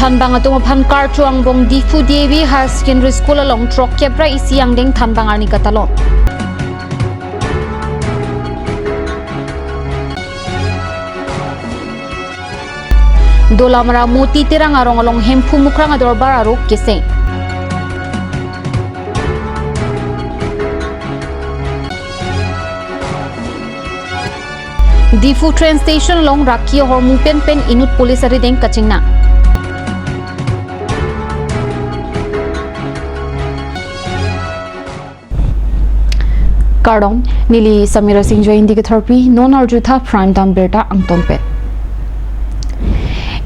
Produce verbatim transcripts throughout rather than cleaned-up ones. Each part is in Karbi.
Thanbang atum aphan karcho angbong Diphu D A V Higher Secondary School along throkkep ra isi angdeng thanbang arni katalon. Dolamara Moti Terang arong along Hemphu Mukrang adorbar aro keseng. Diphu train station along raki ahormu penpen inut police arideng kachingnang. Kardom, neli Samira Singh Joy, Hindi Ketharpi, non arjutha Prime Time Birta angton pen.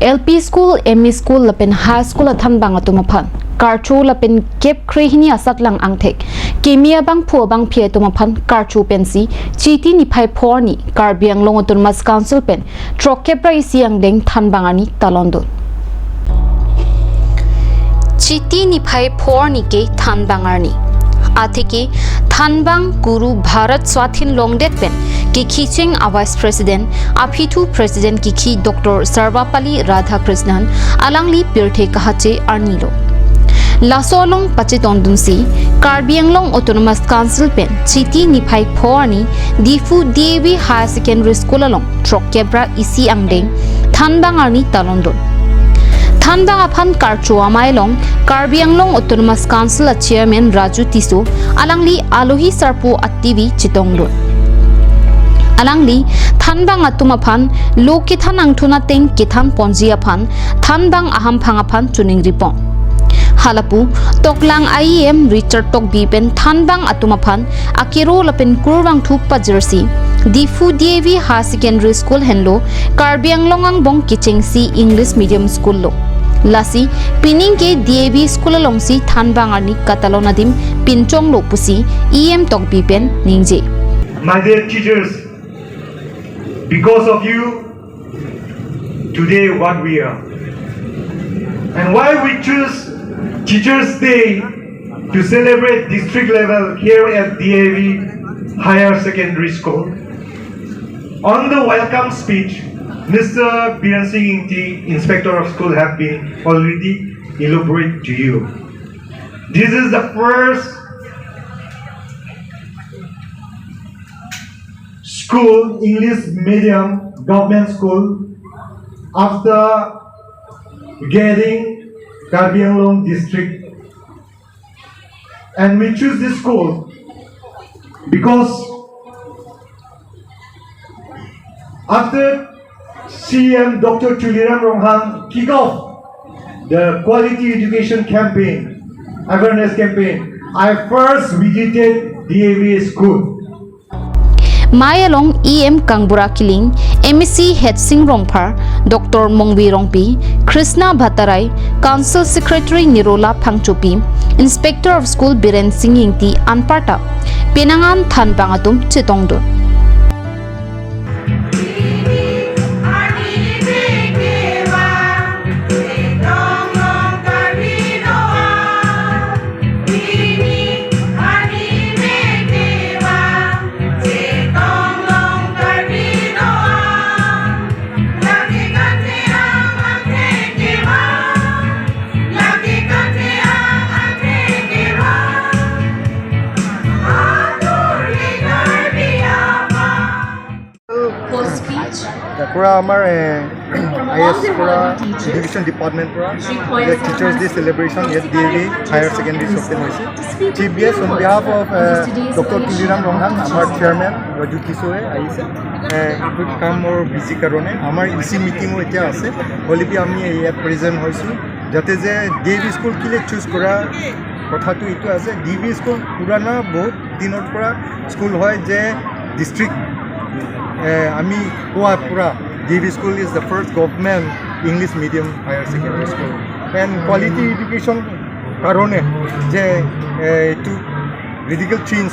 L P school, M E school lapen high school athanbang atum aphan karcho lapen kep krehini asatlang angthek keme abangphu abangphi atum aphan karcho pensi Chiti niphai pho arni Karbi Anglong Autonomous Council pen throkkep ra isi angdeng thanbang arni talondun. Chiti niphai pho arni ke thanbang arni. Atheke thanbang Guru Bharat Swadhin longdet pen kekhicheng a Vice President, aphithu President kekhi Doctor Sarvepalli Radhakrishnan alangli pirthe kahache arnilo. Laso along pachetongdunsi Karbi Anglong Autonomous Council pen Chiti niphai pho arni Diphu D A V Higher Secondary School along throkkep ra isi angdeng thanbang arni talondun. Thanbang aphan karcho amei along Karbi Anglong Autonomous Council a Chairman Raju Tisso alangli alohi sarpo ativi chetongdun. Alangli thanbang atum aphan lo kethan angthun ateng kethan ponji aphan thanbang ahamphang aphan choningripon. Halapu toklang a E M Richard Tokbi pen thanbang atum aphan akero lapen kurvangthu pajirsi Diphu D A V Higher Secondary School henlo Karbi Anglong angbong kechengsi English Medium School lo. Lasi pining ke D A V School alongsi thanbang arni katalon adim pinchonglo pusi E M Tokbi pen ningje. My dear teachers, because of you, today what we are. And why we choose Teachers' Day to celebrate district level here at D A V Higher Secondary School. On the welcome speech, Mister Biren Singh Ingti, Inspector of School, have been already elaborate to you. This is the first school, English medium, government school, after getting Karbi Anglong district. And we choose this school because after C E M Doctor Tuliram Ronghang kick off the quality education campaign, awareness campaign, I first visited D A V school. Mei along E M Kangbura Killing, M A C Headsing Rongphar, Doctor Mongvi Rongpi, Krishna Bhattarai, Council Secretary Nirola Phangchopi, Inspector of School Biren Singh Ingti anparta penang an thanbang atum chetongdun. For speech, এতিয়া পৰা আমাৰ, এ, I S পৰা, education department পৰা, যে teachers day celebration ইয়াত D A V higher secondary স্কুলত হৈছে। Chief guest on behalf of, এ, ডক্টৰ তুলিৰাম ৰংহাং, আমাৰ চেয়াৰমেন ৰজু কিশোৰে আহিছে। এ, কামৰ বিজি কাৰণে আমাৰ ই চি মিটিঙো এতিয়া আছে, হ'লে বি আমি ইয়াত প্ৰেজেণ্ট হৈছোঁ, যাতে যে ডি এ ভি স্কুল কেলে চুজ কৰা কথাটো এইটো আছে। ডি এ ভি স্কুল পুৰণা বহুত দিনৰ পৰা স্কুল হয় যে ডিষ্ট্ৰিক্ট, এ, আমি কোৱা পুৰা D A V school is the first government English medium higher secondary school and quality education কাৰণে যে, এ, এইটো ৰেডিকেল চেঞ্জ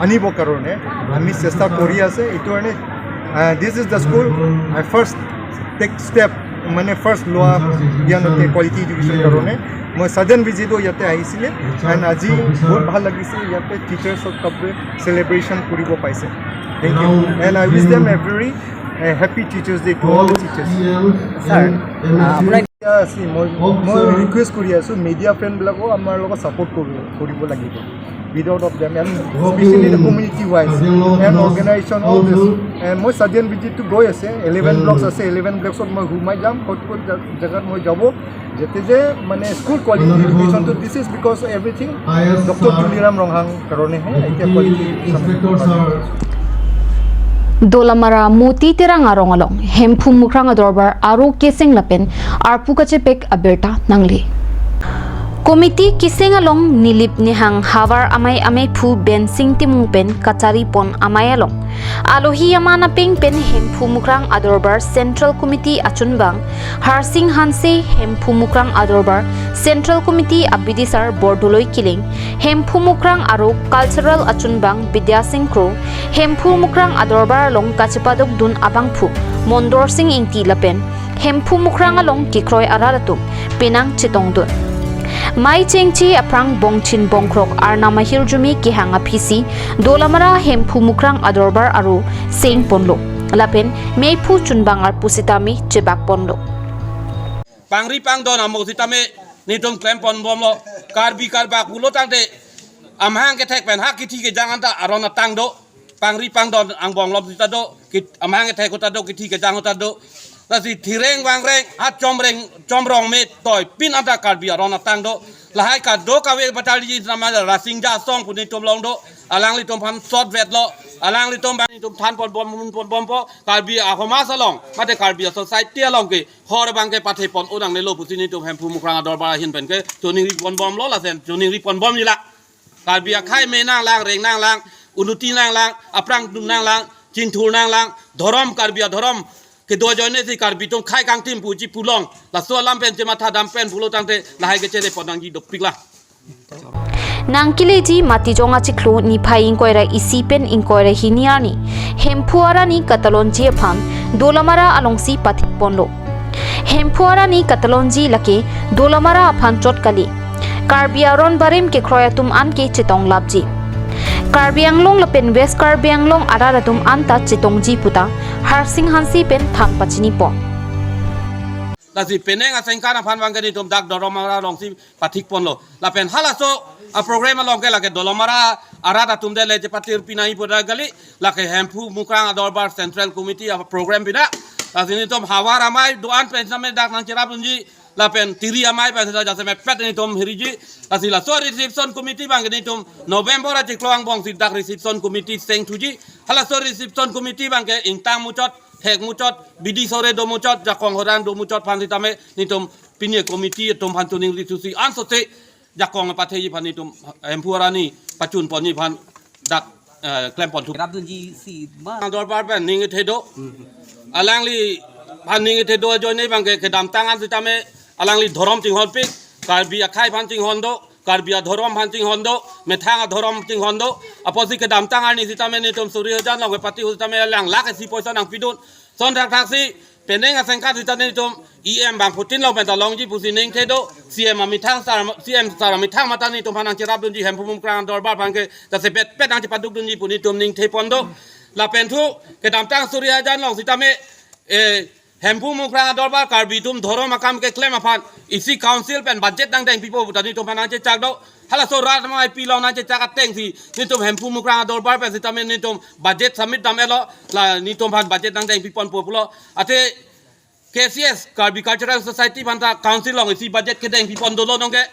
আনিবৰ কাৰণে আমি চেষ্টা কৰি আছে। এইটো কাৰণে, এ, this is the school I first take step, মানে ফাৰ্ষ্ট লোৱা ইয়াতে কোৱালিটি এডুকেশ্যন কাৰণে। মই ছাডেন ভিজিটো ইয়াতে আহিছিলে, এণ্ড আজি বহুত ভাল লাগিছে ইয়াতে টিচাৰ্ছৰ কাপে চেলিব্ৰেশ্যন কৰিব পাইছে। Thank you and I wish them a very, uh, happy Teachers' Day to all the teachers. Sir, ah, আপোনাৰ এতিয়া আছে, মই মই ৰিকুৱেষ্ট কৰি আছোঁ, মিডিয়া ফ্ৰেণ্ডবিলাকো আমাৰ লগত ছাপোৰ্ট কৰিব কৰিব লাগিব। Without of them and especially the community wise and organization, all this. And মই ছাডিয়ান ভিজিটটো গৈ আছে, ইলেভেন ব্লকছ আছে, ইলেভেন ব্লকছত মই সোমাই যাম, ক'ত ক'ত জা- জেগাত মই যাব, যাতে যে মানে স্কুল কোৱালিটি এডুকেশ্যনটো, this is because everything doctor Tuliram Ronghang কাৰণেহে এতিয়া quality. Dolamara Moti Terang arong along Hemphu Mukrang Adorbar aro keseng lapen arpu kachepek abirta nangle. Committee keseng along Nilip Nihang Havar Amei Ameiphu Bensing Timung pen kachari pon amei along alohi aman apeng pen Hemphu Mukrang Adorbar Central Committee achunbang Harsing Hanse, Hemphu Mukrang Adorbar Central Committee abidisar Bordoloi Killing, Hemphu Mukrang aro cultural achunbang Bidya Sing Kro, Hemphu Mukrang Adorbar along kachepadokdun abangphu Mondor Sing Ingti lapen Hemphu Mukrang along kekroi arat atum penang chetongdun. Mei chengche aphrang bongchin bongkrok arnam ahirjume kehang aphisi Dolamara Hemphu Mukrang Adorbar aro seng ponlo. Lapen meiphu chunbang arpu sitame chebak ponlo. Pangri pangdon amok sitame netum klem pon bomlo. Karbi Karbak pulo tangte amahang kethek pen ha kithi kejang anta aron atang do. Pangri pangdon angbong lom sita do. Kit amahang kethek uta do, kithi kejang uta do. Lasi thireng vangreng ha chomreng chomrong me toi pin anta Karbi aron atang do. Lahai kado kave batalji nama Rasingja Song pu netum long do. Alanglitum aphan sot vetlo. Alanglitum bang netum than pon bom mun pon bompo. Karbi ahomas along mate Karbi society along ke hor abangke pathe pon unang nelo pusi netum Hemphu Mukrang Adorbar ahin pen ke choningri pon bomlo, lasen choningri pon bomjila. Karbi akhei me nanglang, reng nanglang, unuti nanglang, aphrang atum nanglang, chinthur nanglang, dhorom Karbi adhorom kedo ajoine si Karbi atum khei kangthim puji pulong. Laso alam pen chematha dam pen pulo tangte lahai kechere pon nangji dopikla. Nangkeleji Matijong achiklo niphai ingkoi ra isi pen ingkoi ra hini arni Hemphu arani katalonji aphan Dolamara alongsi pathik ponlo. Hemphu arani katalonji lake Dolamara aphan chot kali. Karbi aron barim kekroi atum anke chetong lapji. Karbi Anglong lapen West Karbi Anglong arat atum anta chetongji puta Harsing Hanse pen than pachini pon. Lasi penang asengkan aphan abangke netum dak Dolamara alongsi pathik ponlo. Lapen halaso a program along ke lake Dolamara arat atum dele chepatir pinai pura gali, lake Hemphu Mukrang Adorbar Central Committee a program pina. Lasi netum Havar Amei do-an pen same dak nangcherapdunji, lapen Tiri Amei pen same jasemet pet netum hiriji. Lasi laso reception committee abangke netum November achiklo angbong si dak reception committee seng thuji. Halaso reception committee abangke ingtang muchot, hek muchot, bidi sore do muchot, jakong horang do muchot aphan sitame netum pini committee atum aphan choningri thusi ansote jakong patheji aphan netum Hemphu arani pachun ponji aphan dak, eh, klem pon thu. Rapdunji si ma. Adorbar pen ning ithe do. Alangli aphan ning ithe do ajoine abangke kedamtang an sitame alangli dhorom chinghonpik, Karbi akhei aphan chinghon do, Karbi adhorom aphan chinghon do, methang adhorom chinghon do. Apotsi kedamtang arni sitame netum suri hajar along kepati hu sitame alang lakh isi poisa nangpidun. Lason thakthak si penang asengkan sitame netum E M bangphutin along pen ta longji pusi ningthe do. C M amethang sar, C M sar amethang mate netum aphan nangcherapdunji Hemphu Mukrang Adorbar abangke jasemet pet nangchepadukdunji pu netum ningthe pon do. Lapen thu kedamtang suri hajar along sitame, eh, Hemphu Mukrang Adorbar Karbi atum dhorom akam keklem aphan isi council pen budget nangdeng pipo puta netum aphan nangchechak do. Halaso rat amei pi along nangchechak ateng si netum Hemphu Mukrang Adorbar pen sitame netum budget submit dam-etlo, la netum aphan budget nangdeng piponpo pulo. Ate K C S, Karbi Cultural Society aphan ta council along isi budget kedeng pipon dolo nonke.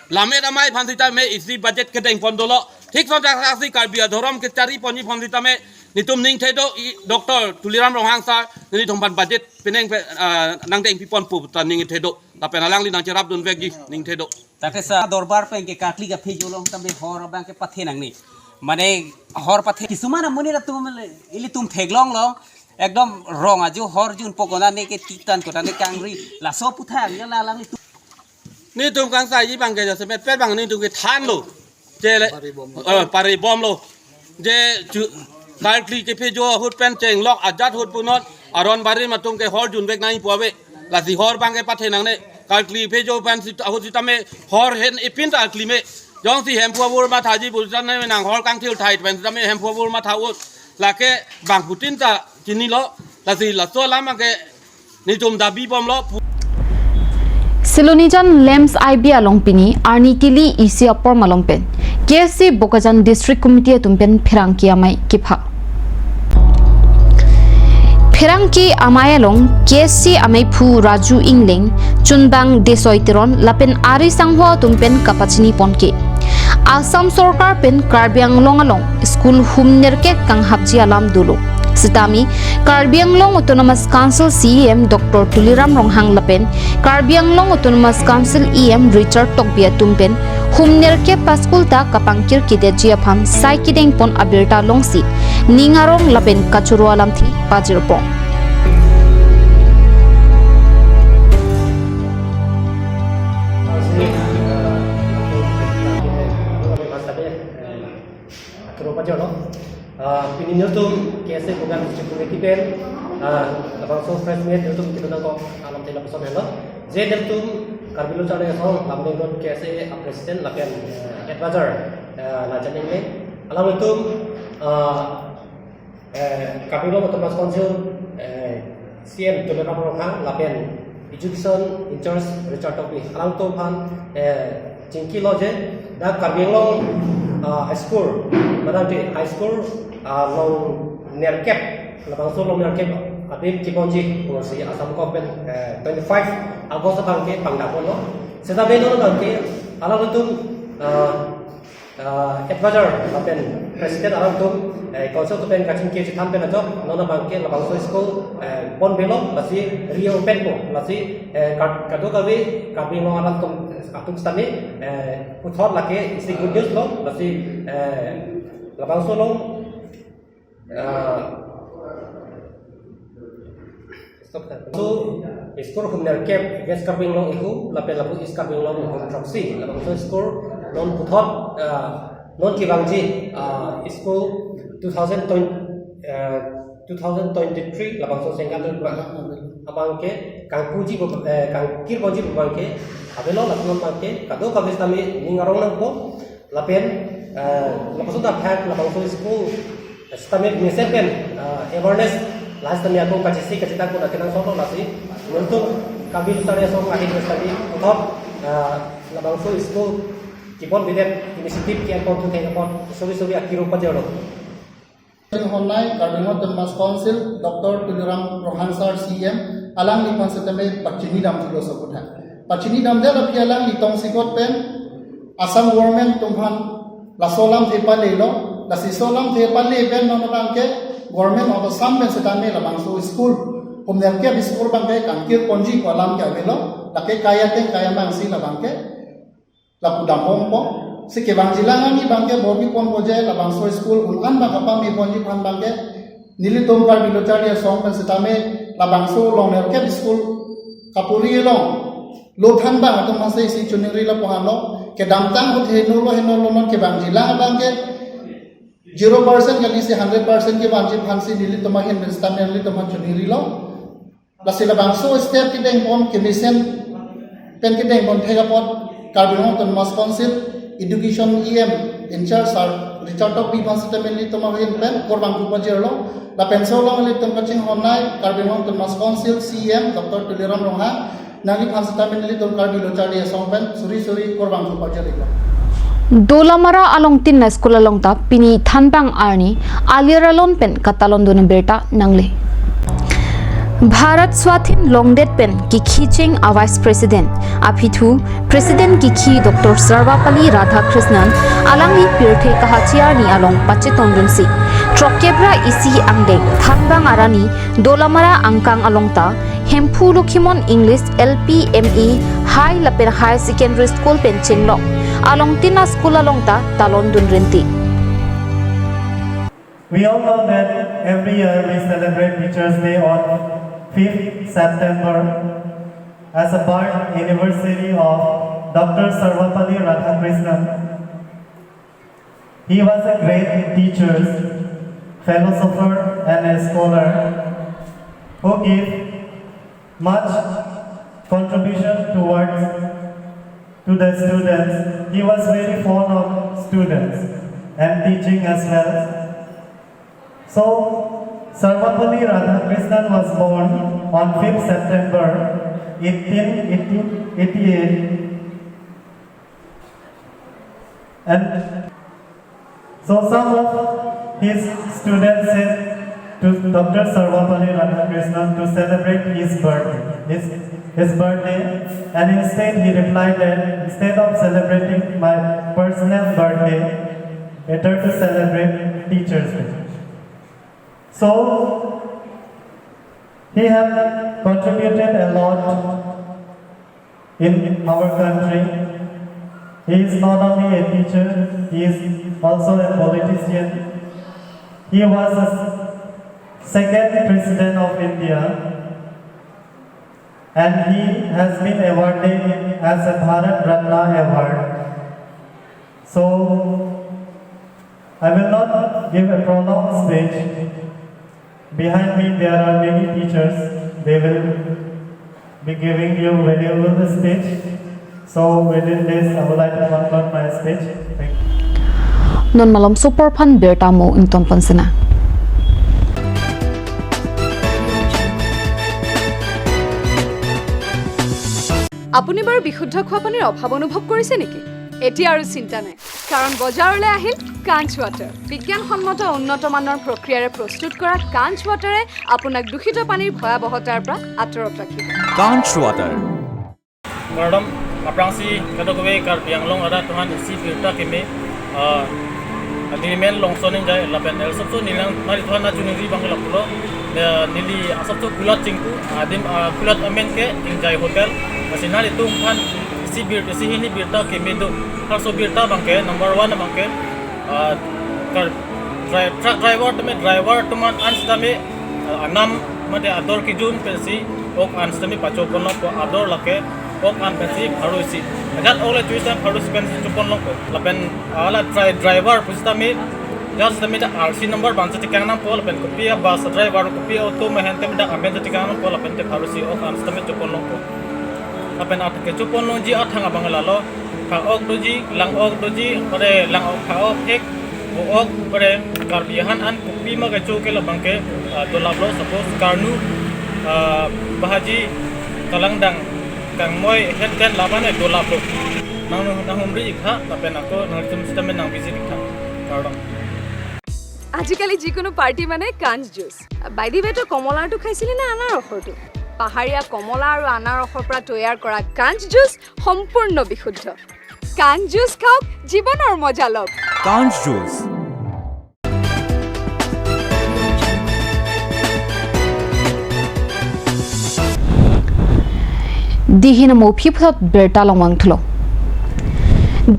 Lammet amei aphan sitame isi budget kedeng pon dolo. Thik lason thakthak si Karbi adhorom kechari ponji aphan sitame netum ningthe do, i Doctor Tuliram Ronghang sir netum aphan budget penang pe, ah, nangdeng piponpo ta ningthe do. Lapen alangli nangcherapdun vekji ningthe do. Tate sa dorbar pen ke karkli kaphejo along tame hor abangke pathe nangne. Mane hor pathe kisuman amonit atum le, ilitum theklonglo. Ekdom rong aju hor junpo konane ke titan konane kangri. Laso aputhak ya la alanglitum. Netum kangsaiji abangke jasemet pet abang netum kethanlo. Chele, eh, pare bomlo. Je chu, karkli kephejo ahut pen chenglok ajat ahut punon aron barim atum ke hor junvek nangji pu ave. Lasi hor abangke pathe nangne. Karkli phejo pen sit-, ahut sitame hor hen ipin ta karkli me. Jongsi Hemphu abur mathaji pu sitame nang hor kangthir thai pen sitame Hemphu abur matha ut. Lake bangphutin ta chinilo. Lasi laso alam abangke netum dabi bomlo. Silonijan LAMPS I B along pini arni tili isi apor malom pen K S A Bokajan District Committee atum pen pherangke amei kepha. Pherangke amei along K S A ameiphu Raju Engleng, chunbang Desoi Teron lapen ari sangho atum pen kapachini pon ke Assam Sorkar pen Karbi Anglong along school hum nerkep kanghapji alam dolo. Sitame Karbi Anglong Autonomous Council C E M Doctor Tuliram Ronghang lapen Karbi Anglong Autonomous Council E M Richard Tokbi atum pen hum nerkep a-school ta kapangkir kedetji aphan sai kedeng pon abirta longsi ning arong lapen kachoro alamthe pajirpon. Akiro pajirlo. Ah, pini nelitum K S A Bokajan District Committee pen, ah, labangso press meet nelitum kedo nangkok alamthe lapuson henlo. Je nelitum Karbi Lo Charli Asong Lumding Road K S A a President lapen, eh, Advisor, eh, Lajan Engleng. Alangtum, ah, eh, Karbi Anglong Autonomous Council, eh, C E M Tuliram Ronghang lapen Education in-charge Richard Tokbi. Alangtum aphan, eh, chingkilo je dak Karbi Anglong, ah, high school, madam di high school, ah, long nerkep, labangso long nerkep adim keponji pusi Assam Government, eh, twenty-five August abangke pangdam ponlo. Seta beno abangke alangtum, ah, ah, Advisor lapen President alangtum, eh, Council atum pen kachingki chethan pen ajok non abangke labangso school, eh, pon belo, lasi reopen po, lasi, eh, kad-, kadokave Karbi Anglong arat atum, atum sitame, eh, puthot lake isi good news lo, lasi, eh, labangso long, ah, stop, stop. So, school hum nerkep West Karbi Anglong ihu lapen lapu East Karbi Anglong hum throksi, labangso school non puthot, ah, non kevangji, ah, school two thousand twenty, ah, two thousand twenty-three labangso sengkang abangke kangpuji bo, eh, kangkir ponji abangke avelo, lapen abangke kadokave sitame ning arong nangpo. Lapen, eh, lapuson ta thak labangso school sitame mesen pen, eh, awareness la sitame ako kachisi kachita ko na kenangsot lo, lasi nelitum Karbi Lo Charli Asong ahin sitame uthop, eh, labangso school kepon bidet initiative ke-en pon thu thek apot suri suri akiro pajirlo. Honai Karbi Anglong Autonomous Council Doctor Tuliram Ronghang Sir C E M alangliphan sitame pachini damthulo sokotha. Pachini damdet aphi alangli tongsekot pen Assam Government atum aphan laso alamthe palelo, lasi laso alamthe pale pen non abangke Government of Assam pen sitame labangso school hum nerkep school abangke kangkir ponji ko alam ke avelo, lake kai ateng kai amang si labangke lapu dambompo. Si kevangjilang ani abangke borbi ponpo je labangso school un-an abang kapame ponji aphan abangke nelitum Karbi Lo Charli Asong pen sitame labangso long nerkep school kapuri along lo than abang atum masa isi chuningrilo pu hanlo, kedamtang ahut heno lo heno lo non kevangjilang abangke zero percent kali si hundred percent kevangji aphan si nelitum ahin pen sitame nelitum aphan chuningrilo. Lasi labangso step kedeng pon kemesen pen kedeng pon thek apot Karbi Anglong Autonomous Council Education E M in-charge Sir Richard Tokbi aphan sitame nelitum ahin pen korbangphu pajirlo. Lapen laso along nelitum kachinghon nai Karbi Anglong Autonomous Council C E M Doctor Tuliram Ronghang, nangliphan sitame nelitum Karbi Lo Charli Asong pen suri suri korbangphu pajirlo. Dolamara alongtin a-school along ta pini thanbang arni alir alon pen katalon dun abirta nangle. Bharat Swadhin longdet pen kekhicheng a-Vice President aphi thu President kekhi Doctor Sarvepalli Radhakrishnan alangli pirthe kahachi arni along pachetong dunsi throkkep ra isi angdeng thanbang arni Dolamara angkang along ta Hemphu Lokhimon English L P, M E, High lapen Higher Secondary School pen chenglok alongtin a-school along ta talon dun rinti. We all know that every year we celebrate Teachers' Day on fifth September as a birth anniversary of Doctor Sarvepalli Radhakrishnan. He was a great teacher, philosopher, and a scholar who gave much contribution towards to the students. He was very fond of students and teaching as well. So, Sarvepalli Radhakrishnan was born on fifth September eighteen eighty, eighty-eight. And so some of his students said to Doctor Sarvepalli Radhakrishnan to celebrate his birthday, his, his birthday, and instead he replied that instead of celebrating my personal birthday, better to celebrate Teachers' Day. So he has contributed a lot in our country. He is not only a teacher, he is also a politician. He was a second president of India, and he has been awarded as a Bharat Ratna Award. So, I will not give a prolonged speech. Behind me, there are many teachers. They will be giving you valuable speech. So, within this, I would like to conclude my speech. Thank you. Non malom super phan birta mo ington pon sena. আপুনি বাৰু বিশুদ্ধ খোৱা পানীৰ অভাৱ অনুভৱ কৰিছে নেকি? এতিয়া আৰু চিন্তা নাই, কাৰণ বজাৰলৈ আহিল কাঞ্চ ৱাটাৰ। বিজ্ঞানসন্মত উন্নত মানৰ প্ৰক্ৰিয়াৰে প্ৰস্তুত কৰা কাঞ্চ ৱাটাৰে আপোনাক দূষিত পানীৰ ভয়াৱহতাৰ পৰা আঁতৰত ৰাখিব। Kanch Water. Kardom, aphrangsi kadokave Karbi Anglong arat aphan isi birta keme, ah, agreement longson ingjai lapen el sopso nilang nari aphan na chuniri bang lapulo, eh, neli asopso kulat chingku, adim, ah, kulat amen ke Ingjai Hotel, lasi nanglitum aphan isi bir, isi hini birta keme do, harso birta abang ke, number one abang ke, ah, kar, dri-, truck driver tame, driver atum an sitame, ah, anam mate ador kejun pensi ok an sitame pacho ponlongpo, ador lake ok an pensi pharo isi. Ajat ok le choisi tame pharo isi pensi cho ponlongpo. Lapen, ah, la dri-, driver pusitame, ajat sitame ta R C number abang si tekang nangpo, lapen kopi a bus driver, kopi auto amen tame dak amen si tekang nangpo, lapen te pharo isi ok an sitame cho ponlongpo. Lapen at kecho ponlongji athang abang lalo, pha ok doji, lang ok doji, ore lang ok, pha ok, hek, bo ok, ore Karbi ahan an kopima kecho ke labang ke, ah, dolaplo, suppose karnu, ah, bahaji, kalangdang, kangmoi, henten laban e dolaplo. Nang, nanghumri ik tha, lapen ako nanglitum sitame nang visit ik tha. Kardom. আজিকালি যিকোনো পাৰ্টি মানে কাঞ্চ juice. By the ৱে, তই কমলাৰটো খাইছিলি নে আনাৰসৰটো? পাহাৰীয়া কমলা আৰু আনাৰসৰ পৰা তৈয়াৰ কৰা কাঞ্চ জুচ সম্পূৰ্ণ বিশুদ্ধ। কাঞ্চ জুচ খাওক, জীৱনৰ মজা লওক। Kanch Juice. Dihina mo phiphlot birta longvang thulo.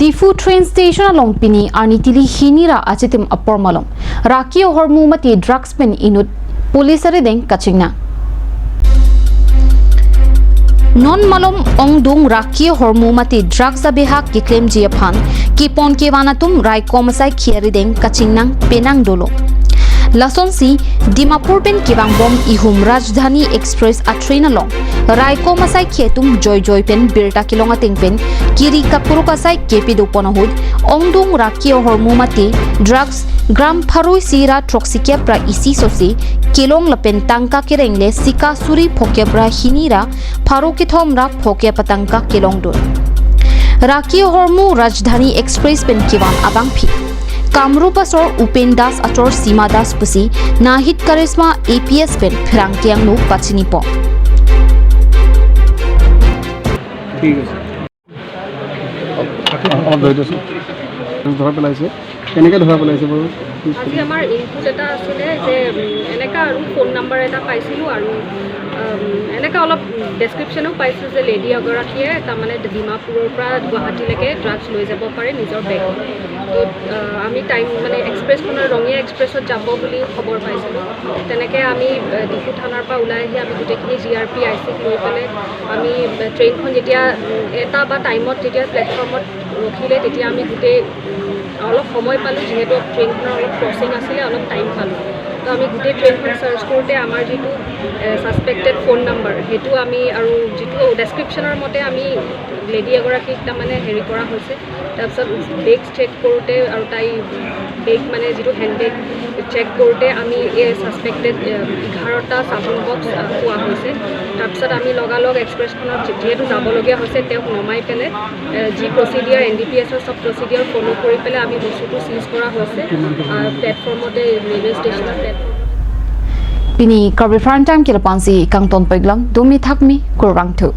Diphu train station along pini arni tili hini ra achitim apor malom raki ahormu mate drugs pen inut police arideng kachingnang. Non malom ongdung raki ahormu mate drugs abehag keklemji aphan kepon kevan atum raikom asaikhei arideng kachingnang penang dolo. Lasonsi Dimapur pen kevangbom ihum Rajdhani Express a train along raikom asaikhei atum joijoi pen birta kelong ateng pen kiri kakuruk asai kepi do pon ahut ongdung raki ahormu mate drugs gram pharo isi ra throksi kep ra isi sose kelong lapen tangka kereng le sika suri phokep ra hini ra pharo kethom ra phokep atangka kelongdun. Raki ahormu Rajdhani Express pen kevan abangpi Kamrup asor Upen Das achor Sima Das pusi Nahid Karisma A P S pen pherangke angno pachinipo. ঠিক আছে। অলপ ধৰি দিয়কচোন। ধৰা পেলাইছে, কেনেকে ধৰা পেলাইছে বাৰু? আজি আমাৰ ইনপুট এটা আছিলে যে, উম, এনেকা আৰু ফোন নাম্বাৰ এটা পাইছিলোঁ আৰু, উম, এনেকা অলপ ডেছক্ৰিপশ্যনো পাইছোঁ যে লেডি এগৰাকীয়ে তাৰমানে ডিমাপুৰৰ পৰা গুৱাহাটীলৈকে ড্ৰাগছ লৈ যাব পাৰে নিজৰ বেগত। তো, আহ, আমি টাইম মানে এক্সপ্ৰেছখনৰ, ৰঙিয়া এক্সপ্ৰেছত যাব বুলি খবৰ পাইছিলোঁ। তেনেকে আমি, আহ, ডিফু থানাৰ পৰা ওলাই আহি আমি গোটেইখিনি জি আৰ পি আই চিক লৈ পেলাই আমি, আহ, ট্ৰেইনখন যেতিয়া, উম, এটা বা টাইমত যেতিয়া প্লেটফৰ্মত ৰখিলে, তেতিয়া আমি গোটেই, উম, অলপ সময় পালোঁ, যিহেতু ট্ৰেইনখনৰ অলপ ক্ৰচিং আছিলে, অলপ টাইম পালোঁ। তো আমি গোটেই ট্ৰেইনখন চাৰ্চ কৰোঁতে আমাৰ যিটো ছাছপেক্টেড ফোন নাম্বাৰ সেইটো আমি আৰু যিটো ডেছক্ৰিপশ্যনৰ মতে আমি লেডি এগৰাকীক তাৰমানে হেৰি কৰা হৈছে। তাৰপিছত বেগ চেক কৰোঁতে আৰু তাই বেগ মানে যিটো হেণ্ড বেগ চেক কৰোঁতে আমি এই ছাছপেক্টেড এঘাৰটা চাবোন বক্স পোৱা হৈছে। তাৰপিছত আমি লগালগ এক্সপ্ৰেছখনত যিহেতু যাবলগীয়া হৈছে তেওঁক নমাই পেলাই এ, যি প্ৰচিডিয়াৰ এন ডি পি এছৰ চব প্ৰচিডিয়াৰ ফ'ল' কৰি পেলাই আমি বস্তুটো চিজ কৰা হৈছে। প্লেটফৰ্মতে ৰেলৱে ষ্টেচনৰ প্লেটফৰ্মত Pini Karbi Prime Time kelopansi kangton peglong dumi thakmi kurvangthu.